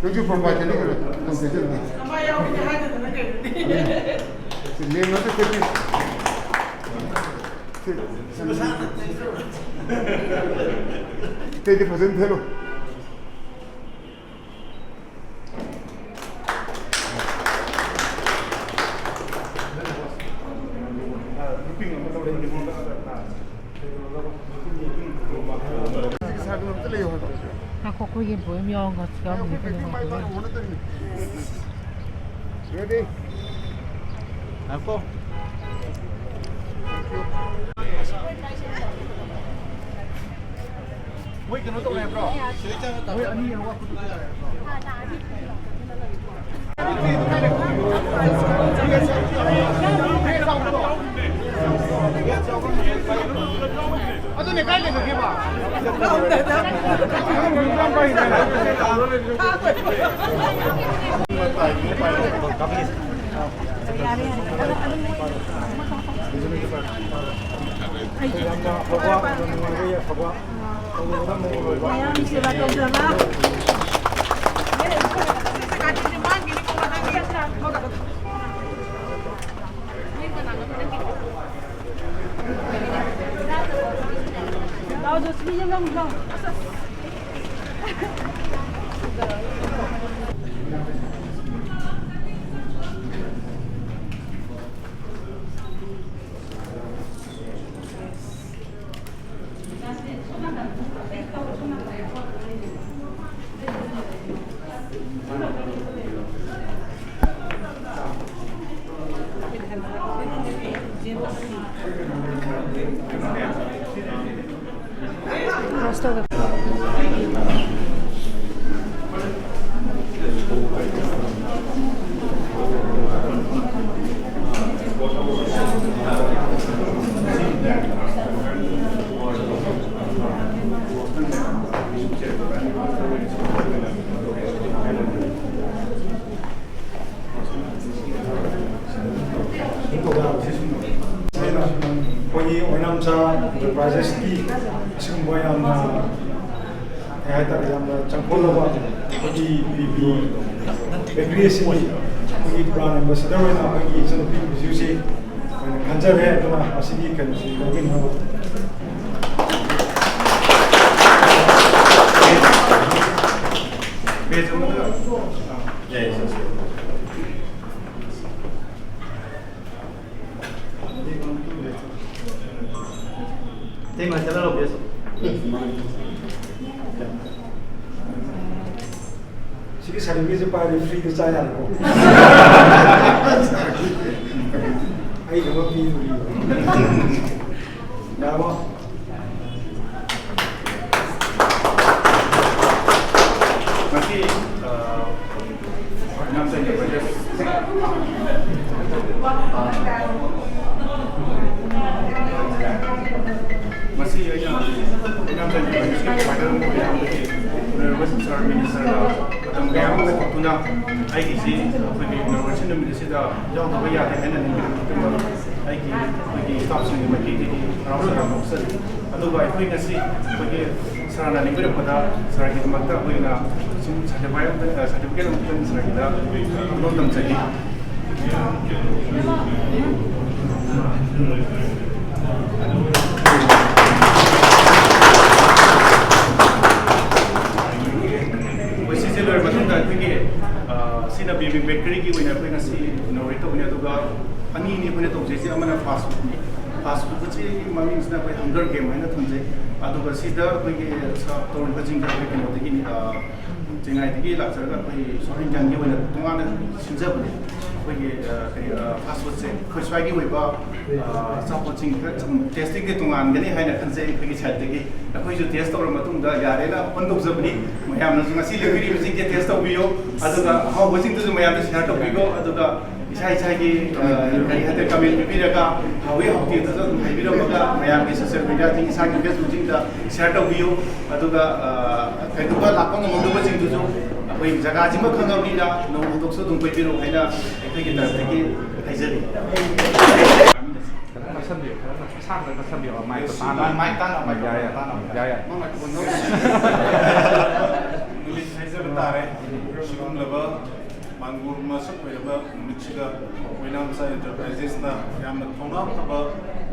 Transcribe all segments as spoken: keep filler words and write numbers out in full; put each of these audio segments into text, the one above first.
ꯅꯪꯁꯨ ꯄ꯭ꯔꯣꯄꯥꯏꯇꯔꯅꯤ ꯀꯩꯅꯣ? ꯅꯪ ꯆꯦꯟꯁꯤꯜꯂꯨꯅꯦ꯫ ꯑꯃ ꯌꯥꯎꯕꯅꯦ ꯍꯥꯏꯗꯗꯅ ꯀꯩꯅꯣꯅꯦ꯫ ꯁꯤ ꯂꯦꯡ ꯉꯥꯛꯇ ꯆꯠꯄꯤ꯫ ꯁꯤ, ꯑꯇꯩꯗꯤ ꯐꯖꯅ ꯊꯦꯠꯂꯨ꯫ ꯉꯥꯏꯈꯣ, ꯑꯩꯈꯣꯏꯒꯤ ꯕꯣꯏ ꯑꯃ ꯌꯥꯎꯔꯒ ꯌꯥꯎꯔꯝꯕꯅꯤ ꯀꯩꯅꯣ, ꯉꯥꯏꯈꯣ꯫ Ready? ꯉꯥꯏꯈꯣ꯫ ꯃꯣꯏ ꯀꯩꯅꯣ ꯇꯧꯔꯦ ꯍꯥꯏꯕ꯭ꯔꯣ? ꯃꯣꯏ ꯑꯅꯤ ꯍꯧꯒꯠꯄꯗꯨ ꯇꯧꯔꯦ ꯍꯥꯏꯕ꯭ꯔꯣ? ꯑꯗꯨꯅꯦ, ꯀꯥꯏ ꯂꯩꯈ꯭ꯔꯒꯦꯕ? ꯑꯩꯈꯣꯏꯒꯤ ꯑꯣꯏꯅꯥꯝꯆꯥ ꯏꯟꯇꯔꯄ꯭ꯔꯥꯏꯖꯦꯁꯀꯤ ꯑꯁꯤꯒꯨꯝꯕ ꯌꯥꯝꯅ ꯍꯥꯏꯇꯥꯔꯦ, ꯌꯥꯝꯅ ꯆꯪꯈꯣꯜꯂꯕ ꯑꯩꯈꯣꯏꯒꯤ ꯕꯤ ꯕꯤ ꯕꯦꯀꯔꯤ ꯑꯁꯤꯒꯤ ꯑꯩꯈꯣꯏꯒꯤ ꯕ꯭ꯔꯥꯟ ꯑꯦꯝꯕꯦꯁꯦꯗꯔ ꯑꯣꯏꯅ ꯑꯩꯈꯣꯏꯒꯤ ꯏꯆꯟꯅꯨꯄꯤ ꯕꯤꯖꯨꯁꯤ ꯑꯩꯈꯣꯏꯅ ꯈꯟꯖꯔꯦ꯫ ꯑꯗꯨꯅ ꯃꯁꯤꯒꯤ ꯀꯩꯅꯣꯁꯤ ꯂꯧꯕꯤꯅꯕ꯫ ꯕꯦꯖ ꯑꯃꯒ, ꯑꯥ, ꯌꯥꯏ, ꯌꯥꯏ꯫ ꯏꯇꯩꯃ, ꯆꯠꯂꯔꯣ, ꯕꯦꯖ꯫ ꯁꯤꯒꯤ ꯁꯥꯔꯇꯤꯐꯤꯀꯦꯠꯁꯦ ꯄꯥꯏꯔꯗꯤ ꯐ꯭ꯔꯤꯗ ꯆꯥ ꯌꯥꯔꯦꯀꯣ? ꯑꯩꯒꯤꯗꯃꯛ ꯄꯤꯗꯣꯔꯤꯕ꯫ ꯌꯥꯔꯕꯣ? ꯉꯁꯤ, ꯑ, ꯏꯅꯥꯝꯆꯥꯒꯤ ꯕꯖꯦꯠ꯫ ꯃꯁꯤ ꯑꯩꯅ ꯏꯅꯥꯝꯆꯥꯒꯤ ꯕꯖꯦꯠꯀꯤ ꯄ꯭ꯔꯣꯚꯥꯏꯗꯔ ꯑꯃ ꯑꯣꯏꯅ ꯍꯥꯏꯕꯗꯤ ꯑꯣꯅꯔꯦꯕꯜ ꯁꯥꯔ ꯃꯤꯅꯤꯁꯇꯔꯅ ꯃꯇꯝ ꯀꯌꯥ ꯑꯃ ꯀꯥꯏꯊꯣꯛꯇꯨꯅ ꯑꯩꯒꯤꯁꯤ ꯑꯩꯈꯣꯏꯒꯤ ꯏꯅꯣꯒ꯭ꯔꯦꯁꯟ ꯅꯨꯃꯤꯠ ꯑꯁꯤꯗ ꯌꯥꯎꯗꯕ ꯌꯥꯗꯦ ꯍꯥꯏꯅ ꯅꯤꯡꯁꯤꯡꯕꯤꯔꯛꯄ ꯑꯩꯒꯤ, ꯑꯩꯈꯣꯏꯒꯤ ꯁ꯭ꯇꯥꯐꯁꯤꯡꯒꯤ ꯃꯥꯏꯀꯩꯗꯒꯤ ꯍꯔꯥꯎ ꯇꯌꯥꯝꯅ ꯐꯣꯡꯖꯔꯤ꯫ ꯑꯗꯨꯒ ꯑꯩꯈꯣꯏ ꯉꯁꯤ ꯑꯩꯈꯣꯏꯒꯤ ꯁꯥꯔꯅ ꯅꯤꯡꯕꯤꯔꯛꯄꯗ ꯁꯥꯔꯒꯤꯗꯃꯛꯇ ꯑꯩꯈꯣꯏꯅ ꯁꯨꯝ ꯁꯥꯔꯇꯤꯐꯥꯏ ꯑꯃꯇꯪ, ꯁꯥꯔꯇꯤꯐꯤꯀꯦꯠ ꯑꯃꯇꯪ ꯁꯥꯔꯒꯤꯗ ꯃꯇꯦꯡ ꯇꯝꯖꯒꯦ꯫ ꯑꯩꯈꯣꯏ ꯁꯤꯁꯦ ꯂꯣꯏꯔ ꯃꯇꯨꯡꯗ ꯑꯩꯈꯣꯏꯒꯤ, ꯑ, ꯁꯤꯅ ꯕꯦꯕꯤ ꯕꯦꯀꯔꯤꯒꯤ ꯑꯣꯏꯅ ꯑꯩꯈꯣꯏ ꯉꯁꯤ ꯏꯅꯣꯒ꯭ꯔꯦꯠ ꯇꯧꯕꯅꯤ꯫ ꯑꯗꯨꯒ ꯑꯅꯤꯅꯤ ꯑꯩꯈꯣꯏꯅ ꯇꯧꯖꯩꯁꯦ, ꯑꯃꯅ ꯐꯥꯁ ꯐꯨꯗꯅꯤ꯫ ꯐꯥꯁ ꯐꯨꯗꯁꯤ ꯃꯃꯤꯡꯁꯤꯅ ꯑꯩꯈꯣꯏ ꯍꯪꯒꯔ ꯒꯦꯝ ꯍꯥꯏꯅ ꯊꯣꯟꯖꯩ꯫ ꯑꯗꯨꯒ ꯁꯤꯗ ꯑꯩꯈꯣꯏꯒꯤ ꯁꯔꯞ ꯇꯧꯔꯤꯕꯁꯤꯡꯁꯦ ꯑꯩꯈꯣꯏ ꯀꯩꯅꯣꯗꯒꯤꯅꯤ, ꯑ, ꯆꯦꯡꯉꯥꯏꯗꯒꯤ ꯂꯥꯛꯆꯔꯒ ꯑꯩꯈꯣꯏ ꯁꯣꯔꯠ ꯏꯟꯗꯤꯌꯥꯟꯒꯤ ꯑꯣꯏꯅ ꯇꯣꯉꯥꯟꯅ ꯁꯤꯟꯖꯕꯅꯤ꯫ ꯑꯩꯈꯣꯏꯒꯤ, ꯑ, ꯀꯔꯤ, ꯑ, ꯐꯥꯁ ꯐꯨꯗꯁꯦ ꯑꯩꯈꯣꯏ ꯁ꯭ꯋꯥꯏꯒꯤ ꯑꯣꯏꯕ, ꯑ, ꯑꯆꯥꯄꯣꯠꯁꯤꯡ ꯈꯔ ꯁꯨꯝ ꯇꯦꯁꯇꯤꯡꯗꯤ ꯇꯣꯉꯥꯟꯒꯅꯤ ꯍꯥꯏꯅ ꯈꯟꯖꯩ ꯑꯩꯈꯣꯏꯒꯤ ꯁꯥꯏꯠꯇꯒꯤ꯫ ꯑꯩꯈꯣꯏꯁꯨ ꯇꯦꯁ ꯇꯧꯔ ꯃꯇꯨꯡꯗ ꯌꯥꯔꯦꯅ ꯑꯣꯄꯟ ꯇꯧꯖꯕꯅꯤ꯫ ꯃꯌꯥꯝꯅꯁꯨ ꯉꯁꯤ ꯂꯦꯡꯕꯤꯔꯤꯕꯁꯤꯡꯁꯦ ꯇꯦꯁ ꯇꯧꯕꯤꯌꯨ, ꯑꯗꯨꯒ ꯑꯍꯥꯎꯕꯁꯤꯡꯗꯨꯁꯨ ꯃꯌꯥꯝꯗ ꯁꯤꯌꯥꯔ ꯇꯧꯕꯤꯈꯣ꯫ ꯑꯗꯨꯒ ꯏꯁꯥ ꯏꯁꯥꯒꯤ, ꯑ, ꯀꯔꯤ ꯍꯥꯏꯇꯥꯔꯦ, ꯀꯃꯦꯟ ꯄꯤꯕꯤꯔꯒ ꯍꯥꯎꯏ ꯍꯥꯎꯇꯦꯗꯨꯁꯨ ꯑꯗꯨꯝ ꯍꯥꯏꯕꯤꯔꯝꯃꯒ ꯃꯌꯥꯝꯒꯤ ꯁꯣꯁꯤꯌꯦꯜ ꯃꯦꯗꯤꯌꯥꯁꯤꯡ, ꯏꯁꯥꯒꯤ ꯐꯦꯁꯕꯨꯛꯁꯤꯡꯗ ꯁꯤꯌꯥꯔ ꯇꯧꯕꯤꯌꯨ꯫ ꯑꯗꯨꯒ, ꯑ, ꯀꯩꯒꯨꯝꯕ ꯂꯥꯛꯄ ꯉꯝꯍꯧꯗꯕꯁꯤꯡꯗꯨꯁꯨ ꯑꯩꯈꯣꯏ ꯖꯒꯥꯁꯤꯃ ꯈꯪꯉꯕꯅꯤꯅ ꯅꯣꯡ ꯐꯥꯗꯣꯛꯁꯨ ꯑꯗꯨꯝ ꯀꯣꯏꯕꯤꯔꯛꯎ ꯍꯥꯏꯅ ꯑꯩꯈꯣꯏꯒꯤ ꯇꯔꯐꯇꯒꯤ ꯍꯥꯏꯖꯔꯤ꯫ ꯁꯟꯕꯤꯌꯨ, ꯈꯔ ꯁꯥꯡꯅ ꯁꯟꯕꯤꯌꯨ, ꯃꯥꯏꯛꯇꯣ ꯇꯥꯅꯕ꯫ ꯃꯥꯏꯛ ꯇꯥꯅꯕ, ꯌꯥꯏ, ꯌꯥꯏ, ꯃꯥꯏꯛꯇꯣ ꯇꯥꯅꯕ꯫ ꯌꯥꯏ, ꯌꯥꯏ꯫ ꯅꯨꯃꯤꯠ ꯍꯥꯏꯖꯕ ꯇꯥꯔꯦ꯫ ꯁꯤꯒꯨꯝꯂꯕ ꯃꯥꯡꯒꯣꯔ ꯃꯁꯛ ꯑꯣꯏꯔꯕ ꯅꯨꯃꯤꯠꯁꯤꯗ ꯑꯣꯏꯅꯥꯝꯆꯥ ꯏꯟꯇꯔꯄ꯭ꯔꯥꯏꯖꯦꯁꯅ ꯌꯥꯝꯅ ꯊꯧꯅꯥ ꯐꯕ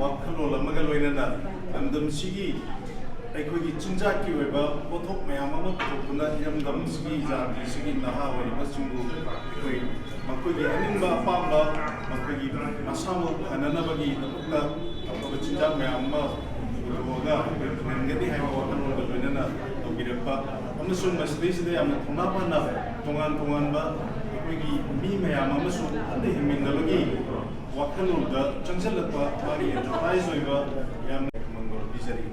ꯋꯥꯈꯜꯂꯣꯟ ꯑꯃꯒ ꯂꯣꯏꯅꯅ ꯂꯝꯗꯝꯁꯤꯒꯤ ꯑꯩꯈꯣꯏꯒꯤ ꯆꯤꯟꯖꯥꯛꯀꯤ ꯑꯣꯏꯕ ꯄꯣꯠꯊꯣꯛ ꯃꯌꯥꯝ ꯑꯃ ꯄꯨꯊꯣꯛꯇꯨꯅ ꯏꯔꯝꯗꯝꯁꯤꯒꯤ ꯖꯥꯇꯤꯁꯤꯒꯤ ꯅꯍꯥ ꯑꯣꯏꯔꯤꯕꯁꯤꯡꯕꯨ ꯑꯩꯈꯣꯏ ꯃꯈꯣꯏꯒꯤ ꯑꯅꯤꯡꯕ ꯑꯄꯥꯝꯕ, ꯃꯈꯣꯏꯒꯤ ꯃꯁꯥ ꯃꯎ ꯐꯅꯅꯕꯒꯤꯗꯃꯛꯇ ꯑꯐꯕ ꯆꯤꯟꯖꯥꯛ ꯃꯌꯥꯝ ꯑꯃ ꯄꯨꯊꯣꯛꯑꯒ ꯑꯩꯈꯣꯏ ꯐꯪꯍꯟꯒꯅꯤ ꯍꯥꯏꯕ ꯋꯥꯈꯜꯂꯣꯟꯒ ꯂꯣꯏꯅꯅ ꯇꯧꯕꯤꯔꯛꯄ ꯑꯃꯁꯨꯡ ꯃꯁꯤꯗꯩꯁꯤꯗ ꯌꯥꯝꯅ ꯊꯧꯅꯥ ꯐꯅ ꯇꯣꯉꯥꯟ ꯇꯣꯉꯥꯟꯕ ꯑꯩꯈꯣꯏꯒꯤ ꯃꯤ ꯃꯌꯥꯝ ꯑꯃꯁꯨ ꯄꯨꯟꯅ ꯍꯤꯡꯃꯤꯟꯅꯕꯒꯤ ꯋꯥꯈꯜꯂꯣꯟꯗ ꯆꯪꯁꯤꯜꯂꯛꯄ ꯃꯥꯒꯤ ꯑꯦꯟꯇꯔꯄ꯭ꯔꯥꯏꯖ ꯑꯣꯏꯕ ꯌꯥꯝꯅ ꯃꯪꯒꯣꯜ ꯄꯤꯖꯔꯤ꯫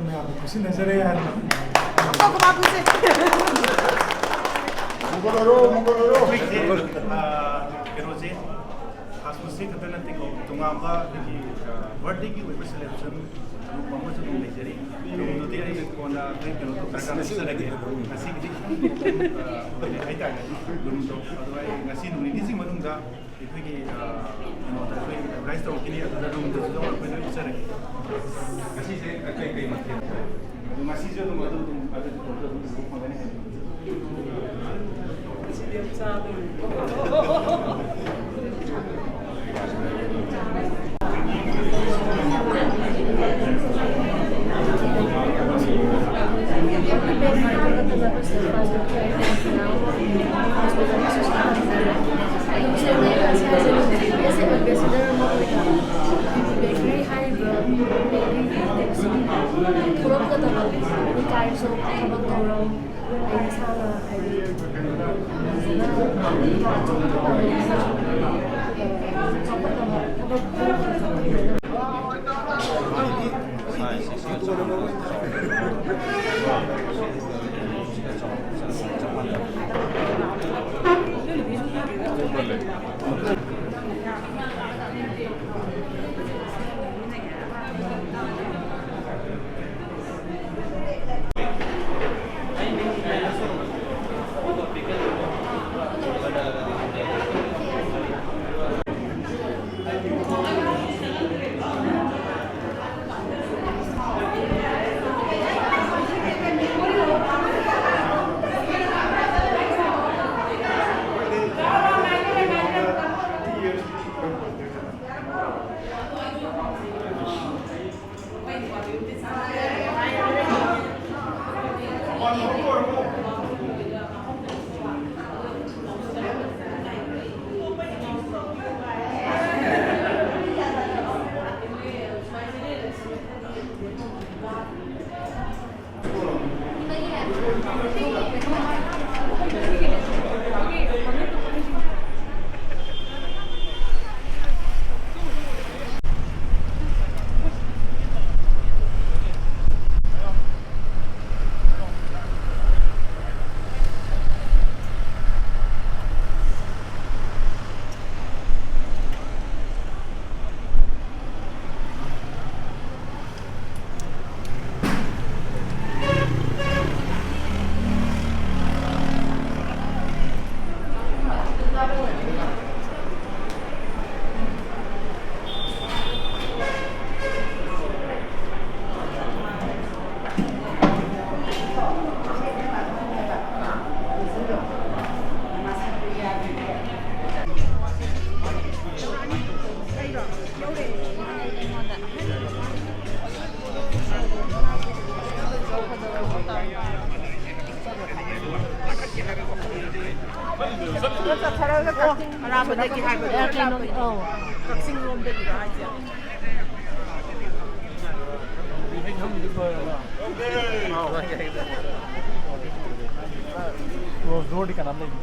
ꯃꯌꯥꯝꯅ ꯈꯨꯠꯁꯤꯟꯅꯖꯔꯦ ꯍꯥꯏꯅ꯫ ꯑꯩꯈꯣꯏꯒꯤ, ꯑ, ꯀꯩꯅꯣꯁꯦ, ꯈꯥꯁꯃꯨꯁꯦ ꯈꯛꯇ ꯅꯠꯇꯦꯀꯣ, ꯇꯣꯉꯥꯟꯕ ꯑꯩꯈꯣꯏꯒꯤ, ꯑ, ꯕꯥꯔꯊꯗꯦꯒꯤ ꯑꯣꯏꯕ ꯁꯦꯂꯦꯕ꯭ꯔꯦꯁꯟ ꯒ꯭ꯔꯨꯞ ꯑꯃꯁꯨ ꯑꯗꯨꯝ ꯂꯩꯖꯔꯤ꯫ ꯒ꯭ꯔꯨꯞꯇꯨꯗꯤ ꯑꯩ ꯀꯣꯟꯅ ꯑꯩꯈꯣꯏ ꯀꯩꯅꯣ ꯇꯧꯔꯀꯥꯟꯗ ꯍꯥꯏꯖꯔꯒꯦ꯫ ꯉꯁꯤꯒꯤꯗꯤ, ꯑ, ꯍꯥꯏꯇꯥꯔꯦ, ꯒ꯭ꯔꯨꯞꯇꯣ꯫ ꯑꯗꯣ ꯑꯩ ꯉꯁꯤ ꯅꯨꯃꯤꯠ ꯅꯤꯅꯤꯁꯤ ꯃꯅꯨꯡꯗ ꯑꯩꯈꯣꯏꯒꯤ, ꯑ, ꯀꯩꯅꯣꯗ ꯑꯩꯈꯣꯏ ꯑꯦꯗꯚꯔꯇꯥꯏꯁ ꯇꯧꯔꯛꯈꯤꯅꯤ, ꯑꯗꯨꯗ ꯑꯗꯨꯝ ꯑꯗꯨꯁꯨ ꯌꯥꯎꯔꯒ ꯑꯩꯈꯣꯏ ꯂꯣꯏ ꯎꯠꯆꯔꯒꯦ꯫ ꯉꯁꯤꯁꯦ ꯀꯩ ꯀꯩ ꯃꯊꯦꯜ? ꯑꯗꯣ ꯉꯁꯤꯁꯨ ꯑꯗꯨꯝ ꯑꯗꯨ ꯑꯗꯨꯝ ꯑꯗꯨ ꯑꯗꯨꯝ ꯐꯪꯒꯅꯤ ꯍꯥꯏꯕ꯫ ꯉꯁꯤꯗꯤ ꯌꯥꯝ ꯆꯥꯗꯣꯔꯤ꯫ ꯆꯥꯔꯁꯨ ꯊꯕꯛ ꯊꯧꯔꯝ, ꯑꯩ ꯏꯁꯥꯅ ꯍꯥꯏꯗꯤ ꯐꯖꯅ ꯆꯥꯎꯈꯠꯅꯕ ꯊꯕꯛ ꯈꯔ ꯈꯔ ꯆꯥꯎꯈꯠꯅꯕ꯫ ꯑꯣ, ꯀꯛꯆꯤꯡ ꯂꯣꯝꯗꯒꯤꯔ ꯍꯥꯏꯁꯦ? ꯀ꯭ꯂꯣꯖ ꯗꯣꯔꯗꯤ ꯀꯅꯥꯝ ꯂꯩꯇꯦ꯫